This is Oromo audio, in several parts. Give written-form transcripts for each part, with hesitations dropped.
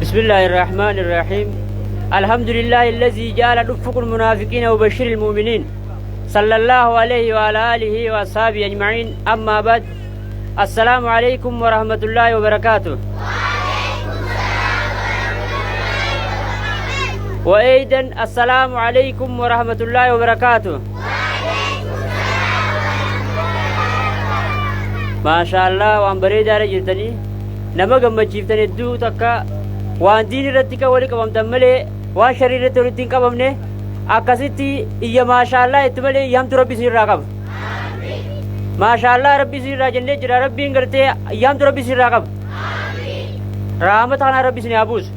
بسم الله الرحمن الرحيم الحمد لله الذي جعل دفق المنافقين وبشر المؤمنين صلى الله عليه وعلى آله وأصحابه أجمعين أما بعد السلام عليكم ورحمة الله وبركاته وأيضا السلام عليكم ورحمة الله وبركاته ما شاء الله وان بريدة رجلتني nama gammachiiftan hedduu takka waan diin irratti kan wali qabamtan malee waan sharii irratti walitti hin qabamne akkasitti iyya maashaallaa itti malee iyyaamtu rabbi isin irraa qaba. Maashaallaa rabbi isin irraa jennee jira rabbiin gartee iyyaamtu rabbi isin irraa qaba. Raamata kanaa rabbi isin haa buusu.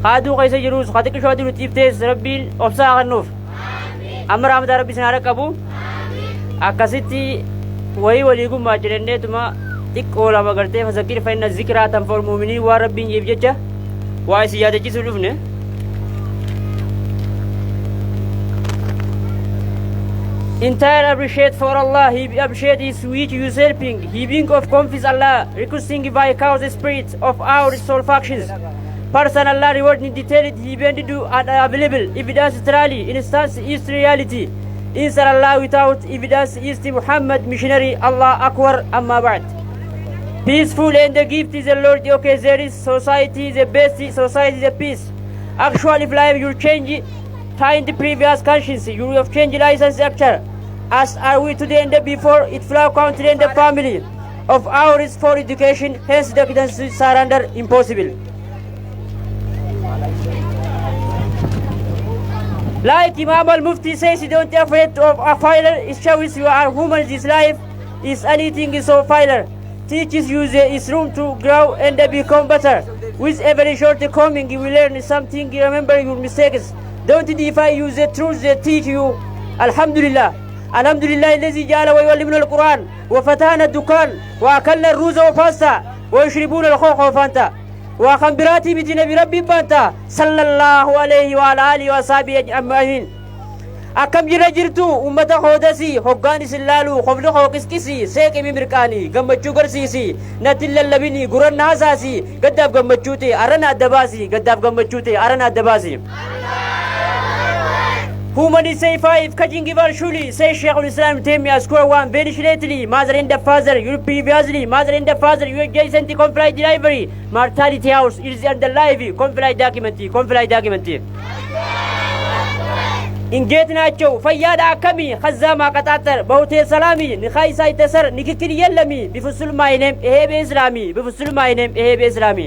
Haaduu keessa jirus haa xiqqishoo adii nutti iftees rabbiin obsaa kennuuf. Amma raamata rabbi isin haa dhaqqabu. Akkasitti wayii walii gummaacha jenneetuma xiqqoo lama gartee fazakkir fa inna zikraa tanfa'ul mu'miniin waan rabbiin jeef jecha waa isin yaadachiisuu dhufne. Entire appreciate for Allah, He appreciate His which usurping, He being of confess Allah, requesting by cause spirit of our soul factions. Person Allah reward in detailed, He bend do and available, evidence truly, instance is reality. Insert Allah without evidence is the Muhammad missionary, Allah Akbar, Amma Ba'd. Peaceful and the gift is the Lord, okay, there is society, the best society, the peace. Actually, if life you change, find the previous conscience, you have changed license actor. As are we today and before, it flow country and the family of ours for education, hence the surrender impossible. Like Imam al-Mufti says, don't be afraid of a failure. It shows you are human. This life is anything is so failure. Teaches you there is room to grow and become better. With every shortcoming, you will learn something. Remember your mistakes. Don't defy you the truth they teach you. Alhamdulillah. Alhamdulillah الذي جعل ويعلمنا القرآن وفتحنا الدكان وأكلنا الروز وفاستا ويشربون الخوخ وفانتا وخمبراتي بتي بربي بانتا صلى الله عليه وعلى آله وصحبه أجمعين. Akkam jira jirtu ummata hoodasii hoggaan isin laalu qofli hooqiskisi seeqimi mirqaanii gammachuu garsiisi natti lallabini guranna hasaasi gaddaaf gammachuu ta'e arana adda baasi gaddaaf gammachuu ta'e arana adda baasi. Human is say five, catching virtually, say Sheikh al-Islam Taymiyah, square one, vanish lately, mother and the father, you previously, mother and the father, you adjacent comply delivery, mortality house, is under live, comply document, comply document. እንዴት ናቸው? ፈያዳ አከሚ ከዛ ማቀጣጠር በሆቴል ሰላሚ ንኻይ ሳይተሰር ንክክል የለሚ ቢፍሱል ማይኔም ይሄ በእስላሚ ቢፍሱል ማይኔም ይሄ በእስላሚ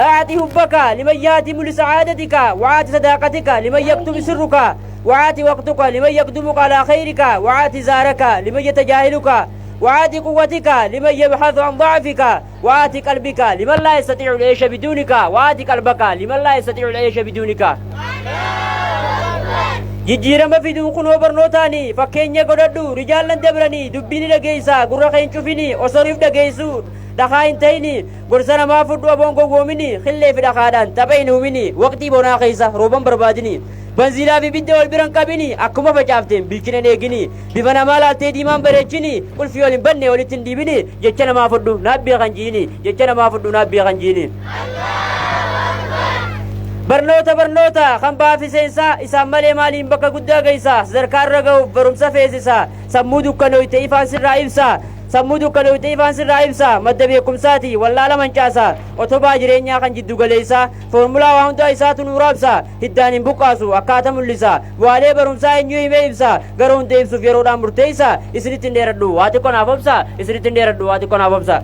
أعطي حبك لمن يهتم لسعادتك وأعطي صداقتك لمن يكتم سرك وأعطي وقتك لمن يقدمك على خيرك وأعطي زارك لمن يتجاهلك وأعطي قوتك لمن يبحث عن ضعفك وأعطي قلبك لمن لا يستطيع العيش بدونك وأعطي قلبك لمن لا يستطيع العيش بدونك. Jijjiirama fiduu kunoo barnootaani fakkeenya godhadhu rijaallan dabranii dubbiin dhageessa gurra kee hin cufini osoo dhageessu dhakaa hin ta'ini gorsa namaa fudhu aboon gowwoomini qillee fi dhakaadhaan tapha hin uumini waqtii bonaa keessa rooban barbaadini banziilaa fi bidda wal biran qabini akkuma facaafteen bilchina hin eegini bifa namaa laaltee diimaan bareechini qulfii wal hin banne walitti hin dhiibini jecha namaa fudhu naabbii kan jiini jecha namaa fudhu naabbii kan jiini. Barnoota barnoota kan baafi seensaa isaan malee maaliin bakka guddaa geessa sadarkaa irra ga'uuf barumsa feesisa sammuu dukkanooyte ifaan sirraa ibsa sammuu dukkanooyte ifaan sirraa ibsa madda beekumsaati wallaala mancaasa otobaa jireenyaa kan jiddu galeessa foormulaa waa hundaa isaatu nuu raabsa hiddaan hin buqqaasu akkaata mul'isa bu'aalee barumsaa eenyu himee ibsa garuu hunda ibsuuf yeroodhaan murteessa isinitti hin dheeradhu waa xiqqoo naaf obsa isinitti hin dheeradhu waa xiqqoo naaf obsa.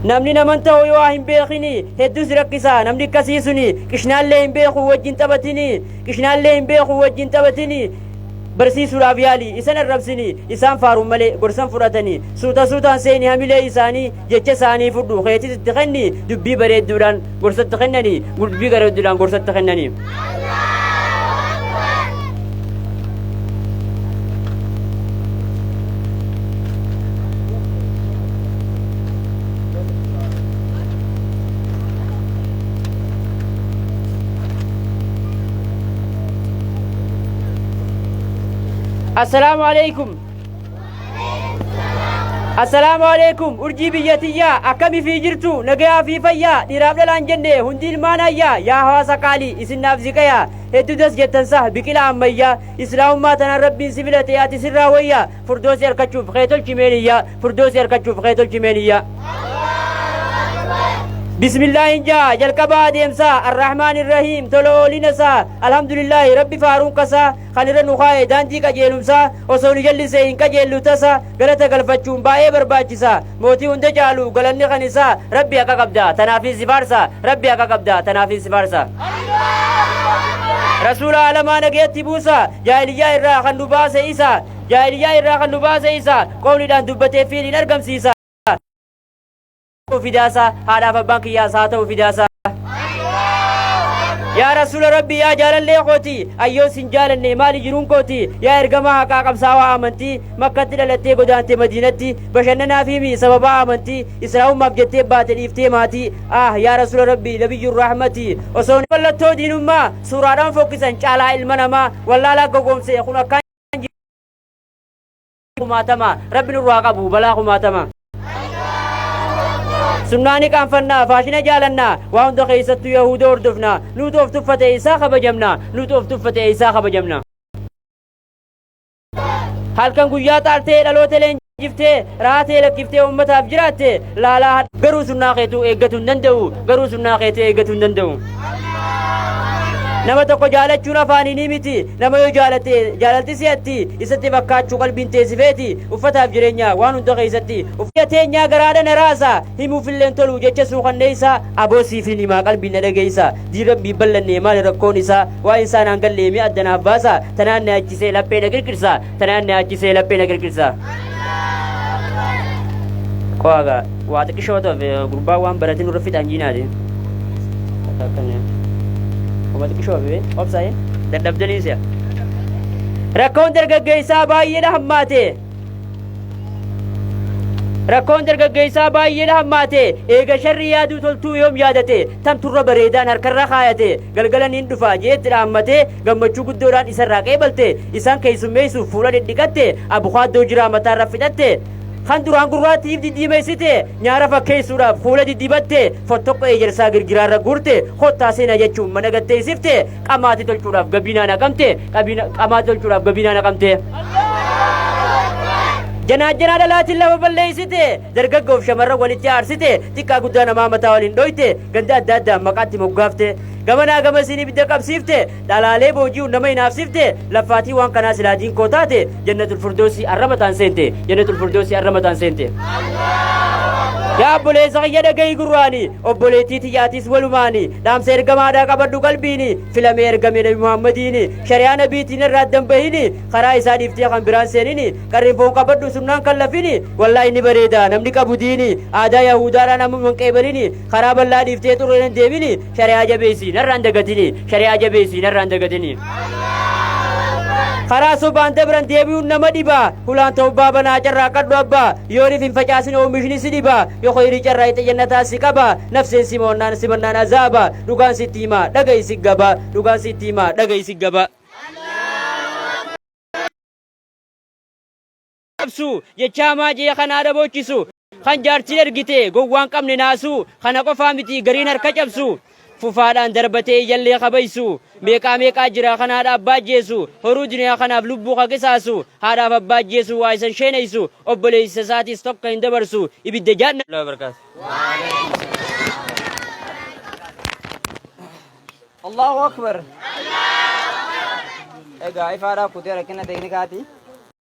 Namni naman ta'u yoo hin beekini hedduu si rakkisa namni akkasii suni qishnaallee hin beeku wajjin taphatini qishnaallee hin beeku wajjin taphatini barsiisuudhaaf yaali isan arrabsini isaan faaruun malee gorsan fudhatanii suuta suutaan seeni hamilee isaanii jecha isaanii fudhu keetis itti kenni dubbii bareedduudhaan gorsatti kennanii dubbii bareedduudhaan gorsatti kennanii. Assalaamu alaikum. Assalaamu alaikum urjii biyya tiyyaa, akkami fi jirtu, nagayaa fi fayyaa? Dhiiraaf dhalaan jenne hundi ilmaan ayyaa. Yaa hawaasa qaalii, isin naaf ziqayaa, hedduu das jettan sah biqila ammayyaa. Islaamummaa tanaan Rabbiin si filate, ati sirraa wayyaa. Furdoosi harkachuuf kee tolchi meeniyyaa, furdoosi harkachuuf kee tolchi meeniyyaa. Bismillaahin jaa jalqabaa adeemsaa, Arrahmaan Irrahiim tola oolina isaa. Alhamdulillaahi Rabbi faaruun kasaa, kan irra nu kaa'e daandii qajeelumsaa. Osoo nu jallisee hin qajeellu tasa. Galata galfachuun baay'ee barbaachisa, mootii hunda caalu galanni kan isaa. Rabbi haqa qabda, tanaafin si faarsa. Rabbi haqa qabda, tanaafin si faarsa. Rasuula alamaa nagayatti buusa, jaahiliyyaa irraa kan nu baase isa, jaahiliyyaa irraa kan nu baase isa. Qawliidhaan dubbatee fiiliin argamsiisa. Fidaasa haadhaaf abbaan kiyyaas haa ta'u fidaasa. Yaa Rasuula Rabbii, yaa jaalallee kooti, ayyoon sin jaalanne maali jiruun kooti? Yaa ergamaa haqaa, qabsaawaa amantii, Makkatti dhalattee godaante Madiinatti, bashannanaa fi mi sababaa amantii Islaamummaaf jettee baate dhiiftee maatii. Ah, yaa Rasuula Rabbii, nabiyyuur rahmati, osoo mallattoo diinummaa suuraadhaan fokkisan caalaa ilma namaa wallaalaa gowwoomse kun akkaan kumaatama. Rabbi nurraa qabu balaa kumaatama. Sunnaa ni qaanfannaa, faashina jaalannaa, waa hunda keessattuu yahuda hordofna. Nuutu of tuffate, isaa kabajamna? Nuutu of tuffate, isaa kabajamna? Halkan guyyaa xaartee dhaloota leenjiftee, raatee lakkiftee ummataaf jiraatte laalaa, garuu sunnaa keetuu eeggatu hin danda'u, garuu sunnaa keetuu eeggatu hin danda'u. Nama tokko jaalachuun afaanii miti. Nama yoo jaalatte jaalalti si'atti, isatti fakkaachuu qalbiin teessifeeti, uffataaf jireenya waan hunda keessatti. Uffata teenyaa garaadha na raasa, himuufilleen tolu jecha suukanneessa. Aboo siifin himaa, qalbiin na dhageessa. Diin Rabbii ballanne, maali rakkoon isaa? Waa insaan hangallee mi addanaaf baasa? Tanaan na achisee laphee na qirqirsa, tanaan na achisee laphee na qirqirsa. Qo'aagaa waa xiqqishoo ta'e gurbaa waan baratin nurra fixaan jiinaati. Akkana. Uma xiqqishoo fi obsaa'e dadhabdanii si'a. Rakkoon dargaggeessaa baay'eedha hammaate. Rakkoon dargaggeessaa baay'eedha hammaate. Eega sharri yaaduu toltuu yoom yaadate? Tamturra bareedaan harkarra kaayate. Galgala niin dhufa jeetti dhaammatee, gammachuu guddoodhaan isarraa qeebalte. Isaan keessummeessuuf fuula dhidhiqatte, abukaaddoo jiraa mataarra fixatte. Kan duraan gurraattiif diddiimeessite, nyaara fakkeessuudhaaf fuula diddibatte, fottoqqo ejersaa girgiraarra guurte, kottaa seena jechuun mana gatteessifte, qamaatii tolchuudhaaf gabinaa naqamte, qamaatii tolchuudhaaf gabinaa naqamte. Janaajjanaa dhalaatiin lafa balleessite, dargaggoof shamarran walitti aarsite, xiqqaa guddaa namaa mataa waliin dhoyte, ganda adda addaan maqaatti moggaafte. Gamanaa gamasiin ibidda qabsiifte, dhalaalee booji'uun nama hinaafsifte. Laffaatii waan kanaa silaa diinkoo taate, jannatul furdoosii arra mataan seente, jannatul furdoosii arra mataan seente. Yaa obboleessa kiyya, dhagahi gurraani, obboleettii tiyyaatis walumaani, dhaamsa ergamaadhaa qabadhu qalbiini. Filamee ergame Nabi Muhammadiini, shari'aa nabiitiin irraa addan bahini, karaa isaa dhiiftee kan biraan seenini. Qarrinfoon qabadhu sunnaan kan lafini, wallaahi ni bareeda namni qabu diini. Aadaa yahudaadhaan amma hin qeebalini, karaa bal'aa dhiiftee xurreen hin deemini. Shari'aa jabeessi, narraan dagatini, shari'aa jabeessi, narraan dagatini. Karaa sobaan dabran deebi'uun nama dhiba, hulaan tawbaa banaa carraa qadhu abbaa. Yoonif hin facaasin oomishni si dhiba, yoo khayrii carraa itti jannataa si qaba. Nafseen simoonnaan simannaan azaaba. Dhugaan sitti himaa, dhaga'i si gaba, dhugaan sitti himaa, dhaga'i si gaba. Qabsu jecha hamaa jee kan haadha boochisu, kan jaartiin ergite gowwaan qabne naasu. Kana qofaa miti, gariin harka cabsu, fufaadhaan darbatee ijallee kabaysu. Meeqaa meeqaa jira kan haadha abbaa ajjeesu, horuu duniyaa kanaaf lubbuu ka qisaasu. Haadhaaf abbaa ajjeesu waa isan sheeneysu, obboleessa isaatis tokko hin dabarsu ibidda jaanna. Allahu Akbar. Egaa ifaadhaa kutee rakkina teeknikaati.